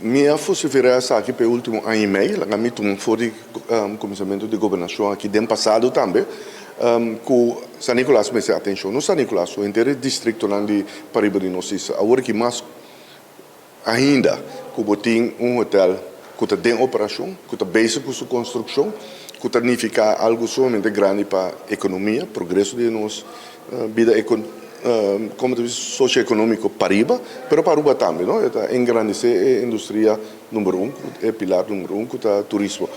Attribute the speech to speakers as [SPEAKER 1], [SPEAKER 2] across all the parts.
[SPEAKER 1] Mi a vociferá esaki pa e último aña i mei, laga mi tuma for di kuminsamentu di gobernashon aki den pasado tambe, ku San Nicolas mester atenshon. No San Nicolas so, henter e distriktonan di pariba di nos isla. Awor aki mas ainda ku bo tin un hotel ku ta den operashon, ku ta bezig ku su konstrukshon, ku ta nifiká algu sumamente grandi pa ekonomia, progreso di nos bida komo ta bisa sosioekonómiko pariba, pero pa Aruba tambe, no? E ta engrandesé e industria number un, e pilar number un ku ta turismo.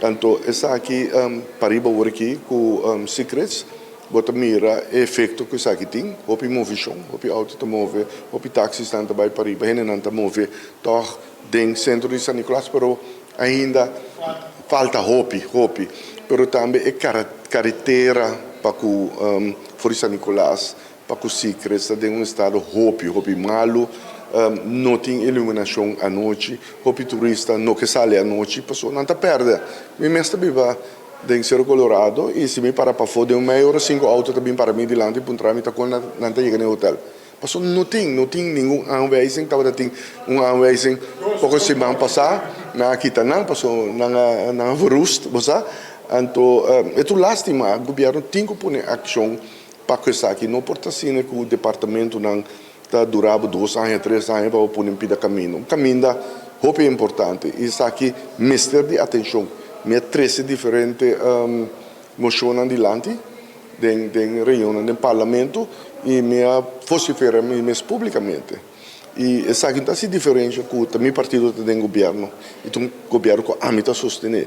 [SPEAKER 1] Anto esaki pariba awor aki ku Secrets bo ta mira e efekto ku esaki tin, hopi movishon, hopi outo ta move, hopi taksisnan ta bai pariba, hendenan ta move tòg den sentro di San Nicolas, pero ainda falta hopi, hopi. Pero tambe e karetera pa ku for di San Nicolas pa ku Secrets ta den un estado hopi, hopi malu. No tin iluminashon anochi, hopi turista no ke sali anochi pasobra nan ta pèrdè. Mi mes ta biba den Cerro Colorado i si mi para pafó den un mei ora sinku outo ta bin para mi dilanti i puntra mi ta kon nan ta yega na e hotel. Pasobra no tin, no tin ningun aanwijzing, tabata tin un aanwijzing poko siman pasá, nan a kita nan pasobra nan a nan a verroest, bo sa. Anto e ta un lástima, gobièrnu tin ku pone akshon pa ku esaki. No por ta asina ku departamentunan ta dura bo dos aña, tres aña pa bo pone un pida kaminda. Un kaminda hopi importante i esaki mester di atenshon. Mi a trese diferente moshonnan dilanti den den reunionnan den parlamento i mi a vocifera mi mes publicamente. I esaki no ta hasi diferencia cu ta mi partido ta den gobierno i ta un gobierno cu ami ta sostene.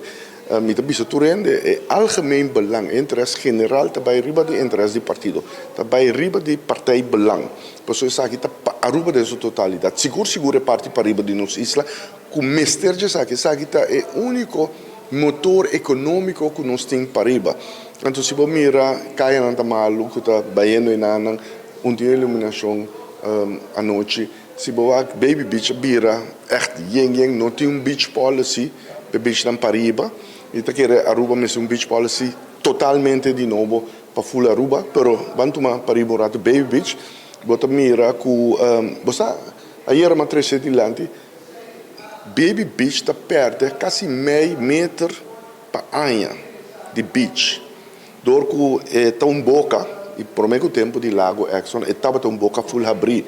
[SPEAKER 1] Mi ta bisa tur hende e algemeen belang, e interes general ta bay riba di interes di partido, ta bay riba di partij belang. Pasobra esaki ta pa Aruba den su totalidad. Sigur sigur e parti pariba di nos isla cu mester dje esaki. Esaki ta e unico motor economico cu nos tin pariba. Anto si bo mira cayanan ta malu cu ta bayendo enanan un tin iluminacion anochi. Si bo wak Baby Beach a bira echt yen yen no tin un beach policy p'e beachnan pariba y ta kere Aruba mester un beach policy totalmente di nobo pa full Aruba pero ban tuma pariba un rato Baby Beach bo ta mira cu bo sa ayera mi a trece dilanti Baby Beach ta perde casi mei meter pa aña di beach dor cu e ta un boca y prome cu tempo di Lago Exxon e tabata un boca full habri.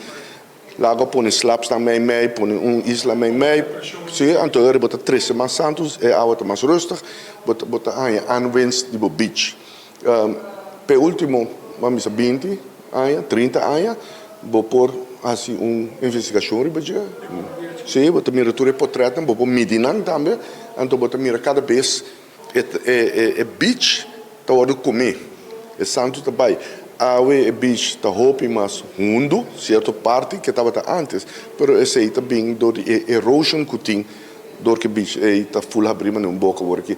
[SPEAKER 1] Lago a pone slapsnan mei mei, pone un isla mei mei, si, anto ora bo ta trese mas santu, e awa ta mas rustig, bo ta bo ta haña aanwinst di bo beach. P'e ultimo, bo a bisa binti aña, trinta aña, bo por hasi un investigashon riba dje, si, bo ta mira tur e potretnan, bo por midi nan tambe, anto bo ta mira kada bes E beach ta wordo comé, e santo ta bay. Awe e beach ta hopi mas hundu, cierto parti, ke tabata antes, pero esey ta bin door di e erosion cu tin door cu e beach ey ta full habri manera un boca awor aki.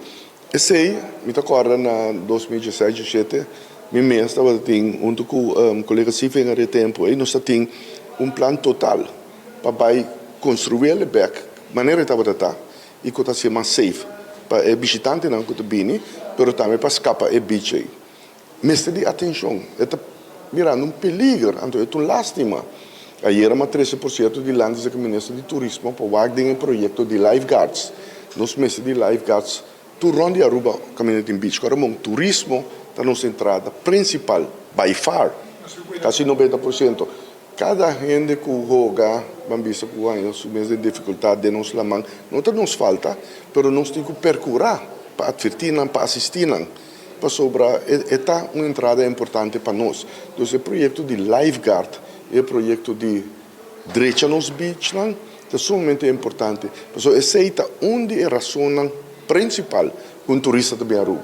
[SPEAKER 1] Esey mi ta corda na 2016, diesisiete mi mes tabata tin hunto cu colega Sievinger e tempo ey nos ta tin un plan total pa bay construi el bek manera e tabata ta. i ku ta hasié mas safe pa e bishitantenan ku ta bini, pero tambe pa skapa e beach ei. Mester di atenshon, e ta mirando un peliger, anto e ta un lastima. Ayera mi a trese por sierto dilanti esaki minister di turismo pa wak den e proyekto di lifeguards. Nos mester di lifeguards tur rònt di Aruba kaminda tin beach. Kòrda bon, turismo ta nos entrada prinsipal, by far, kasi 90%. Kada hende ku hoga, ban bisa ku haña su mes den difikultat den nos laman, no ta nos falta, pero nos tin ku perkurá pa atvertí nan, pa asistí nan, pasobra e ta un entrada importante pa nos. Dus e proyekto di lifeguard, e proyekto di drecha nos beachnan ta sumamente importante, pasobra esei ta un di e rasonnan prinsipal ku un turista ta bin Aruba.